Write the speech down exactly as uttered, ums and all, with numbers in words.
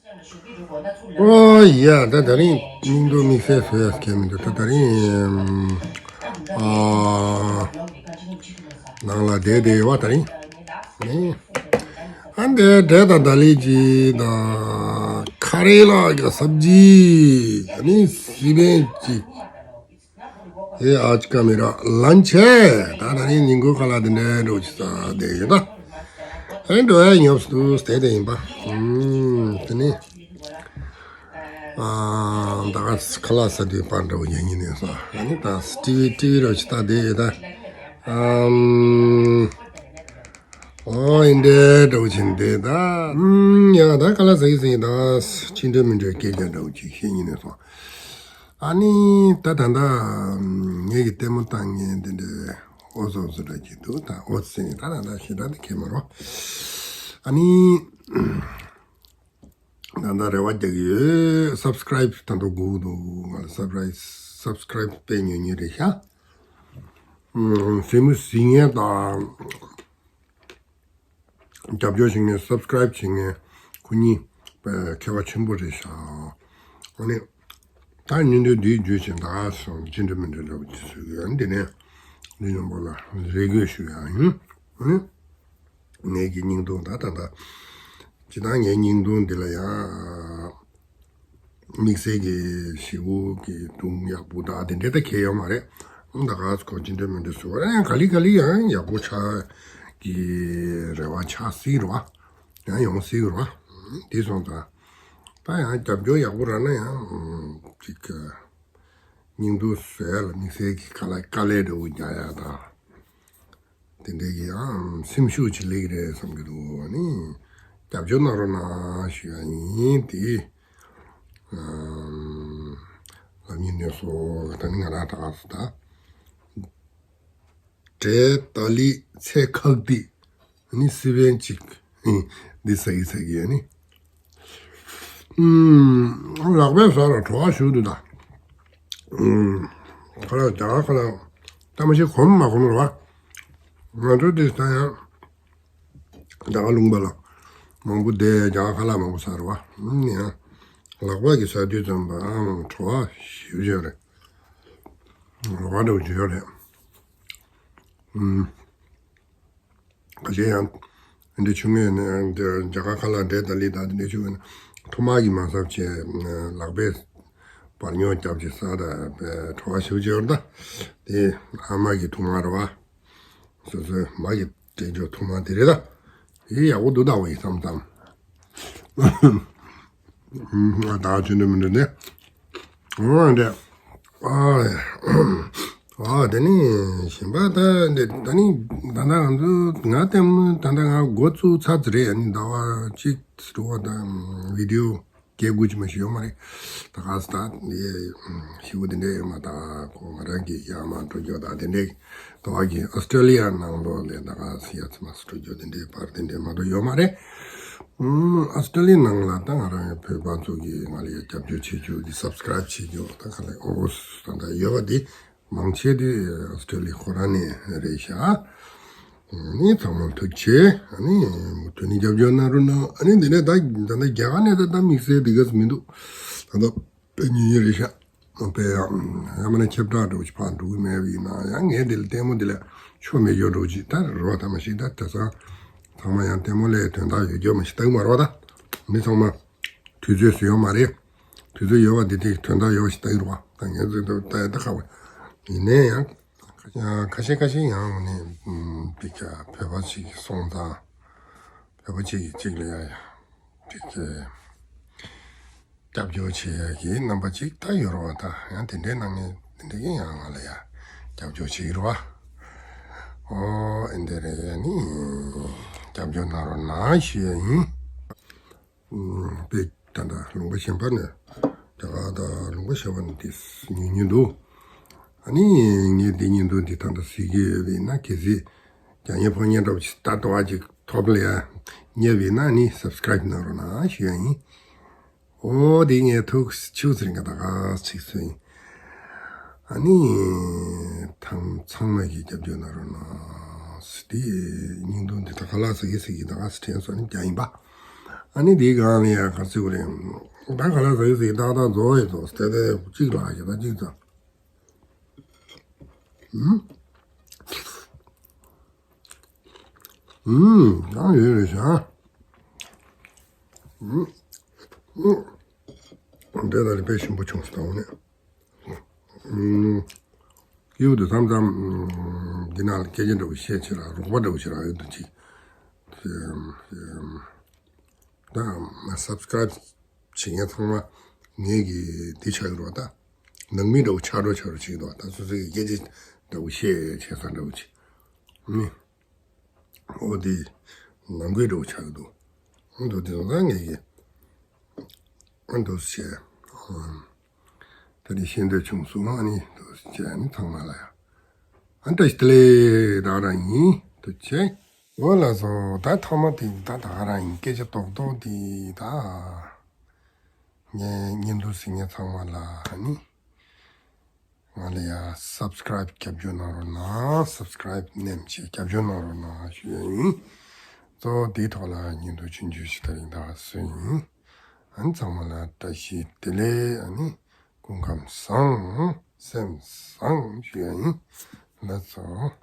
ཨོ་ཡ། ད་དེ་རིང་སྙིང་སྡུག་དམིགས་བསལ་བཟོ་ཡ་སྐད་མི་འདུག་ད་དེ་རིང་ཨ་ནང་ལ་བསྡད་བསྡད་ཡོད་པ། དེ་རིང་ནི་ཨ་འདྲེ་འདྲེ་དང་ད་ལི་ཅི་དང་ཁ་རེ་ལག་གི་སབ་ཇི། ཨ་ནི་སི་པན་ཅི། ཨེ་ཨ་ཅི་ཀ་མི་ར་ལན་ཆེ། ད་ད་རིང་ཉིན་གུང་ཁ་ལག་དེ་འདྲའི་འགྲོ་ཅི་ས་དེ་ཡིན་ད། ཨེ་འགྲོ་ཡ་ཉོབ་སུ་དེ་དེ་ཡིན་པ། ཨུམ། དེ་ནི་ཨ་ད་ག་ཁ་ལག་ས་དེ་པར་འགྲོ་ཡ་ཉིན་ནས་སོ། ཨ་ནི་ད་ཊི་བི་ཊི་བི་ར་ཅི་ད་དེ་ཡོད་ད། ཨམ། ཨོ་ཨིན་འདྲེ་འགྲོ་ཅི་འདེ་ད། ཨུམ། ཡ་ད་ཁ་ལག་ཟ་ཡི་ཟ་ཡི་ད། ཅི་འདྲ་མི་འདྲ་སྐད་རྒྱག་འགྲོ་ཅི་ཤེས་ཉིན་ནས་སོ། ཨ་ནི་ད་ད་ད་ངེད་ཀྱི་ལྟད་མོ་བཏང་མཁན་དེ་འདྲའི་ཨོ་ཟོ་ཟོ་འདྲ་གྱི་འདུག་ད་ཨོ་ཟེར་ནས་ད་ད་ད་ཞེ་དྲག་དེ་ཁྱད་མ་རོ། ཨ་ནི་ད་ད་རེ་བ་རྒྱག་གི་ཡོད། སབ་སི་ཀ་རའིབ་ད་དུ་དགོས་འདུག་ང་ལ་སབ་སི་ཀ་རའིབ་སབ་སི་ཀ་རའིབ་དཔེ་ཉོ་ཉོ་རེད་ཤག་ཨུམ། སེམས་མུ་ཟིང་ངེ་དང་། རྒྱབ་སྐྱོར་བྱེད་མཁན་སབ་སི་ཀ་རའིབ་བྱེད་མཁན་ཁོ་གཉིས་དཔེ་ཁྱད་པར་ཆེན་པོ་རེད་ཤག་ཨ་ནི་ད་ཉིན་དུ་འདིའི་རྒྱུད་ཆེན་ད་སོང་ཅི་འདྲ་མི་འདྲ་འདྲ་བོ་ཅི་ཟེར་གི་ཡོད། འདི་ནས་འདི་ཉམ་པོ་ལ་རེ་སྐུལ་ཞུ་ཡ་ཡིན། ཨ་ནི་ངེད་ཀྱི་སྙིང་སྡུག་ད་ད་ད་ཅི་ད་ངའི་སྙིང་སྡུག་འདི་ལ་ཡ། དམིགས་བསལ་གྱི་ཞི་བོ་གི་དུང་ཡག་པོ་དང་དེ་འདྲའི་ད་གལ་ཡོད་མ་རེད། ད་ག་ཚོད་ཅི་འདྲ་མི་འདྲ་ཟེར་བ་རེད། ག་ལེ་ག་ལེ་ཡང་ཡག་པོ་ཆགས་ཀྱི་རེ་བ་ཆགས་སྲིད་རེད་བ། ཡང་ཡོང་སྲིད་རེད་བ། དེ་སོང་ཙང་ད་ཡང་རྒྱབ་སྐྱོར་ཡག་པོ་རག་ན་ཡང་ཅིག་སྙིང་སྡུག་བཟོ་ཡ་ལ་དམིགས་བསལ་གྱི་དཀའ་ལས་དཀའ་ལས་འདྲ་བོ་རྒྱག་ཡ་དང་། དེ་འདྲའི་གི་ཡང་སེམས་ཤུགས་ཅིག་སླེབས་ཀྱི་རེད་བསམ་གྱི་འདུག་ཨ་ནི་རྒྱབ་སྐྱོར་གནང་རོགས་གནང་ཞུ་ཡ་ཡིན་དེ། ཨམ། ལམ་ཡིན་ནས་སོ་ད་ནི་ང་རང་ད་ག་སུ་ད། འདྲེ་ཏ་ལི་ཚེ་ཁག་ཏི། ཨ་ནི་སི་པན་གཅིག་འདི་ཟ་གི་ཟ་གི་ཨ་ནི། ཨུམ། ལག་པས་ཟ་ལ་བྲོ་བ་ཞུ་འདུག་ད། ཨུམ། ཁ་ལག་རྒྱ་གར་ཁ་ལག་ད་མ་ཤེས་གོམས་མ་གོམས་རེད་བ། ང་ཚོ་དེ་ད་ཡང་རྒྱ་གར་ལུང་པ་ལ་མང་པོ་བསྡད། རྒྱ་གར་ཁ་ལག་མང་པོ་ཟ་རེད་བ། ཨུམ། ཡང་ལག་པ་གི་ཟ་དུས་ཙམ་པ་ཨང་བྲོ་བ་ཞེ་པོ་ཅིག་རེད། རོ་བ་འདྲ་བོ་ཅིག་ཡོད་རེད། ཨུམ། ཁ་ཤས་ཡང་འདི་ཆུ་ངོས་ནས་རྒྱ་གར་ཁ་ལག་འདྲེ་ཏ་ལི་དང་འདི་ཆུ་ངོས་ནས་ཐུར་མ་གིས་མ་ཟ་བྱས་ལག་པས་བར་སྙོག་རྒྱབ་ཅིག་ཟ་ད་བྲོ་བ་ཞེ་པོ་ཅིག་ཡོད་རེད་ད། དེ་ཨ་མ་གི་ཐུར་མ་རེད་བ། སོ་སོའི་མ་གི་དྲན་འཇོག་ཐུར་མ་དེ་རེད་ད། དེ་ཡག་པོ་འདུག་ད་འོ་ཡི་བསམ་བསམ། ང་ད་ཆུ་འདྲ་མི་འདྲ་ནས། འོ་འདྲ། ཨ་ཨ་དེ་ནི་གཞན་པ་ད་འདི་ད་ནི་ད་ལྟ་ང་ཚོ་ང་ལྟད་མོ་ད་ལྟ་ང་འགོ་བཙུགས་ཚར་ཙམ་རེད། ཨ་ནི་ཟླ་བ་གཅིག་དྲུག་པ་དང་བི་ཌི་ཡོ་བརྒྱད་དགུ་ཅིག་མ་ཞིག་ཡོད་མ་རེད། ད་ག་ས་ད་ཡེ་ཞི་བོ་དེ་འདྲ་ཡོད་མ་ད་ཁོ་ང་རང་གི་ཡར་མར་འགྲོ་རྒྱུ་ད་དེ་འདྲའི་ད་བ་གི་ཨོ་སི་ཀྲེ་ལི་ཡ་ནང་ལོགས་ལས་ད་ག་ས་ཡར་ཚུར་མར་ཚུར་འགྲོ་རྒྱུ་དེ་འདྲའི་པར་དེ་འདྲའི་མ་གཏོགས་ཡོད་མ་རེད། ཨོ་སི་ཀྲེ་ལི་ཡ་ནང་ལ་ད་ང་རང་ཡང་བོད་པ་ཚོ་གི་ང་ལ་ཡང་རྒྱབ་སྐྱོར་བྱེད་རྒྱུ་དེ་སབ་སི་ཀ་རའིབ་བྱེད་རྒྱུ་ད་ག་ལ་ཨོ་ད་ད་ཡོད་པ་དེ། མང་ཆེ་དེ་ཨོ་སི་ཀྲེ་ལི་ཡ་ཁོ་རང་ནས་རེད་ཤག་ནི་ཚང་མ་ཐུགས་རྗེ་ཆེ། ཨ་ནི་དོན་ནི་རྒྱབ་སྐྱོར་གནང་རོགས་གནང་། ཨ་ནི་འདི་ནས་ད་ད་ལྟ་རྒྱ་གར་ནས་ད་ད་དམིགས་བསལ་འདི་ག་སུ་མི་འདུག་ད་ལྟ་དཔེ་ཉུང་ཉུང་རེད་ཤག་དཔེ་ཡང་ཡང་མིན་ན་ཁྱབ་བསྒྲགས་འདྲ་བོ་ཞིག་ཕར་འགྲོ་གི་མེད་པ་ཡིན་ན་ཡང་ངས་འདི་ལ་ལྟད་མོ་འདི་ལ་ཆོ་མེད་རྒྱུ་འདྲ་བོ་ཅིག་ད་རེད་བ། ད་མ་གཞི་ད་དེང་སང་ཚང་མ་ཡང་ལྟད་མོ་ལ་དོན་དག་ཡོད་རྒྱུ་མ་ཞིག་ལྟ་གི་མ་རེད་བ། ད་མི་ཚང་མ་དུས་ཚོད་སུ་ཡོད་མ་རེད། དུས་ཚོད་ཡོད་པ་འདི་དེ་དོན་དག་ཡོད་པ་ཞིག་ལྟ་གི་རེད་བ། ད་ངས་ཚོད་ལྟ་ཡ་ད་ཁག་པོ་ཡིན་ནའི་ཡང་ཁ་ཤས་ཁ་ཤས་ཡང་ནི་འདི་ག་བོད་པ་ཞིག་གིས་སོང་ཙང་བོད་པ་གཅིག་གིས་གཅིག་ལ་ཡ་ཡ་འདི་ག་སྐྱབས་བཅོལ་བྱེད་ཡ་གི་རྣམ་པ་ཅིག་ད་ཡོད་རེད་བ། ད་ཡང་དེ་འདྲའི་ནང་ནས་དེ་འདྲའི་གི་ཡང་ང་ལ་ཡ་སྐྱབས་བཅོལ་བྱེད་ཀྱི་རེད་བ། ཨོ་ཨེ་འདི་རེད། ཡ་ནི་སྐྱབས་བཅོལ་གནང་རོགས་གནང་ཞུ་ཡ་ཡིན། དཔེ་ད་ལྟ་ལུང་པ་གཞན་པ་ནས་རྒྱ་གར་དང་ལུང་པ་གཞན་པ་ནས་དེ་ཉུང་ཉུང་འདུག་ཨ་ནི་ངས་འདི་ཉིན་དུ་འདི་ད་ལྟ་གཟིགས་ཀྱི་ཡོད་པ་ཡིན་ན་གལ་སྲིད་རྒྱ་ཉན་ཕོ་ཉན་འདྲ་པོ་ཅིག་ད་ལྟ་བ་ཅིག་ཐོབ་ལ་ཡ་རྙེད་པ་ཡིན་ན་ནི་སབ་སི་ཀ་རའིབ་གནང་རོགས་གནང་ཞུ་ཡ་ཡིན། ཨོ་དེ་ངས་ཐུགས་ཆུ་ཚིར་འགའ་ད་ག་ཚིག་སོ་ཡིན། ཨ་ནི་ཐང་ཚང་མ་གིས་རྒྱབ་སྐྱོར་གནང་རོགས་གནང་། དེ་སྙིང་དུ་འདི་ད་ཁ་ལག་ཟ་གི་ཟ་གི་ད་ག་ཚིག་དྲན་སོང་ནི་རྒྱ་ཡིན་པ། ཨ་ནི་དེའི་སྒང་ལ་ཡང་ག་ཚོད་རེད། ད་ག་ལ་ཟ་ཡི་ཟིག་ཏག་ཏག་རྫོགས་ཡི་ཚོ་དེ་དེ་གཅིག་ལ་ཞེ་ད་གཅིག་ཙམ། ཨུམ། ཨུམ། ཡང་ཡོད་རེད་ཤག་ཨུམ། ཨུམ། འདྲེ་ད་རེ་དཔེ་ཞིམ་པོ་བྱུང་སོང་ད་འོ་ནས། ཨུམ། ཡོད་དུ་མཚམས་མཚམས་འདི་ནང་ལ་སྐད་ཆ་འདྲ་བོ་བཤད་ཆེ་ར་རོགས་པ་འདྲ་བོ་ཞིག་རག་ཡོད་དུ་ཅིག་ད་སབ་སི་ཀ་རེབ་བྱེད་མཁན་ཚང་མ་ངེད་ཀྱི་འདི་ཆགས་ཡོད་རོགས་ད། ནང་མི་འདྲ་བོ་ཆགས་འགྲོ་ཆགས་འགྲོ་བྱེད་ཀྱི་འདུག་ད་སོ་སོ་གི་སྐད་ཆ་འདྲ་བོ་བཤད་བྱེད་ས་འདྲ་བོ་ཅིག་ནི། འོ་དེ་ནང་ཁུལ་འདྲ་བོ་ཆགས་ཀྱི་འདུག་ཨ་འདུག་དེ་ཚོ་ད་ངེད་ཀྱི་ཨ་འདུག་བྱས། ད་ནི་ཤེས་འདོད་བྱུང་སོང་ཨ་ནི་འདུག་བྱས་ཨ་ནི་ཚང་མ་ལ་ཡ། ཨ་བཀྲ་ཤིས་བདེ་ལེགས་ད་ག་རང་ཡིན་འདུག་བྱས། འོ་ལགས་སོ། ད་ཐོག་མ་དེ་ད་ད་ག་རང་ཡིན། སྐད་ཆ་རྡོག་རྡོག་དེ་ད་ངས་བརྙན་ཐུང་གཟིགས་མཁན་ཚང་མ་ལ་ཨ་ནི་ང་ལ་ཡ་སབ་སི་ཀ་རེབ་རྒྱབ་སྐྱོར་གནང་རོགས་གནང་། སབ་སི་ཀ་རེབ་མནན་བྱས་རྒྱབ་སྐྱོར་གནང་རོགས་གནང་ཞུ་ཡ་ཡིན། གཙོ་བོ་དེའི་ཐོག་ལ་བརྙན་ཐུང་ཆུང་ཆུང་ཞིག་ད་རིང་ད་ག་བཟོས་ཡིན། ཨ་ནི་ཚང་མ་ལ་བཀྲ་ཤིས་བདེ་ལེགས། ཨ་ནི་སྐུ་ཁམས་བཟང་། སེམས་བཟང་ཞུ་ཡ་ཡིན། ལགས་སོ།